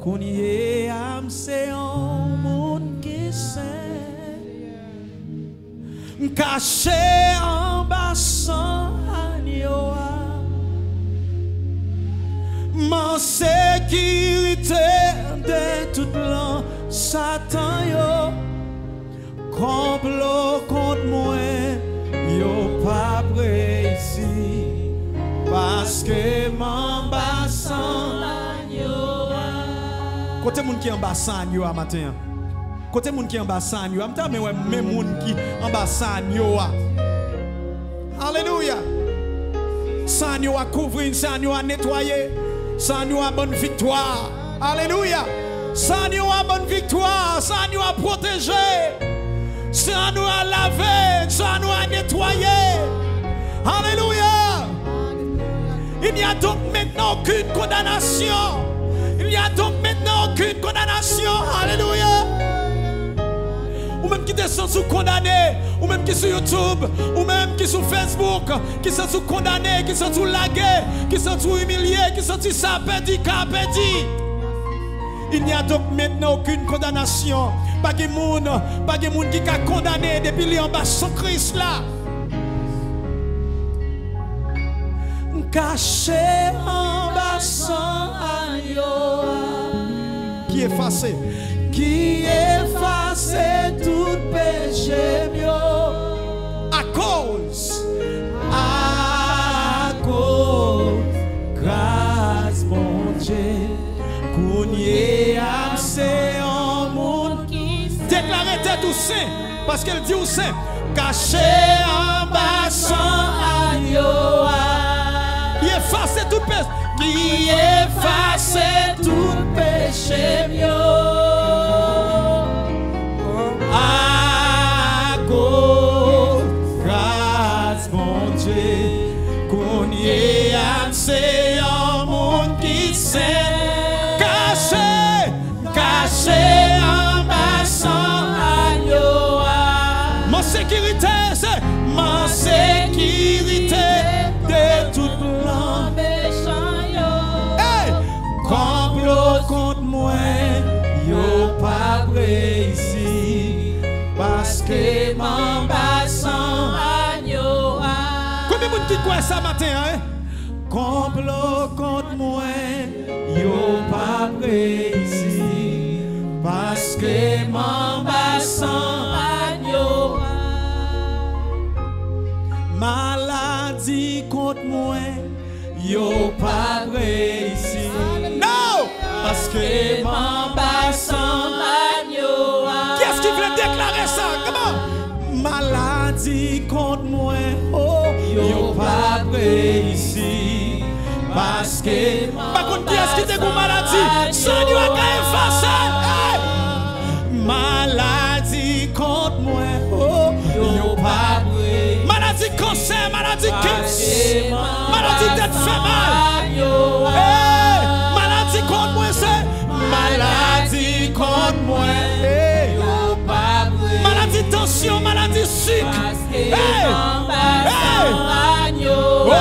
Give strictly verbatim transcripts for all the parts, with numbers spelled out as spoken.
Kounye a m se yon moun ki sen. M kache anba san anyo a. M an sekirite de tout plan Satan yo. Konplo kont mwen, yo p ap reyisi, paske m anba san anyo a. Kote moun ki anba san anyo a maten an? Kote moun ki anba san anyo a? M ta renmen wè men moun ki anba san anyo a. Alelouya! San anyo a kouvri n, san anyo a netwaye, san anyo a ban n viktwa. Alelouya! San anyo a ban n viktwa, san anyo a pwoteje, san anyo a lave, san anyo a netwaye. Alelouya! Il n'y a donc maintenant aucune condamnation. Il n'y a donc maintenant aucune condamnation. Alelouya! Ou menm ki te santi w kondane, ou menm ki sou YouTube, ou menm ki sou Facebook, ki santi w kondane, ki santi w lage, ki santi w imilye, ki santi sa pèdi, ka pèdi. Il n'y a donc maintenant aucune condamnation. Pa gen moun, pa gen moun ki ka kondane depi li anba san Kris la. M kache anba san anyo a. Ki efase. Ki efase tout peche m yo. Akoz. Akoz gras Bondye. Kounye a m se yon moun ki sen. Deklare tèt ou sen. Paske l di w sen. Kache anba san anyo a. Li efase tout peche. Li efase tout peche m yo. Akoz gras Bondye, kounye a m se yon moun ki sen. Kache. Kache anba san anyo a. M an sekirite, se. M an sekirite de tout plan mechan yo. Hey! Konplo kont mwen, yo p ap reyisi, paske m anba san anyo a. Konbyen moun ki kwè sa maten an, hein? Konplo kont mwen, yo p ap reyisi, paske m anba san anyo a. Maladi kont mwen, yo p ap reyisi. No! Paske m anba san anyo a. Kiyès ki vle deklare sa? Come on! Maladi kont mwen, oh, yo p ap reyisi, paske m pa konn kiyès ki te gon maladi, san anyo a ka efase. Hey! Maladi kont mwen, oh, yo p ap reyisi. Maladi kansè, maladi kidney, maladi tèt fè mal. Hey! Maladi kont mwen se maladi kont mwen. Hey! Maladi tansyon, maladi sik. Hey! Hey! Oh!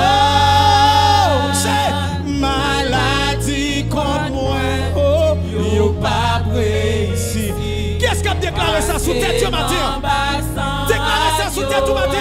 Se maladi kont mwen. Oh! Yo p ap reyisi. Kiyès k ap deklare sa sou tèt yo maten an? Deklare sa sou tèt ou maten.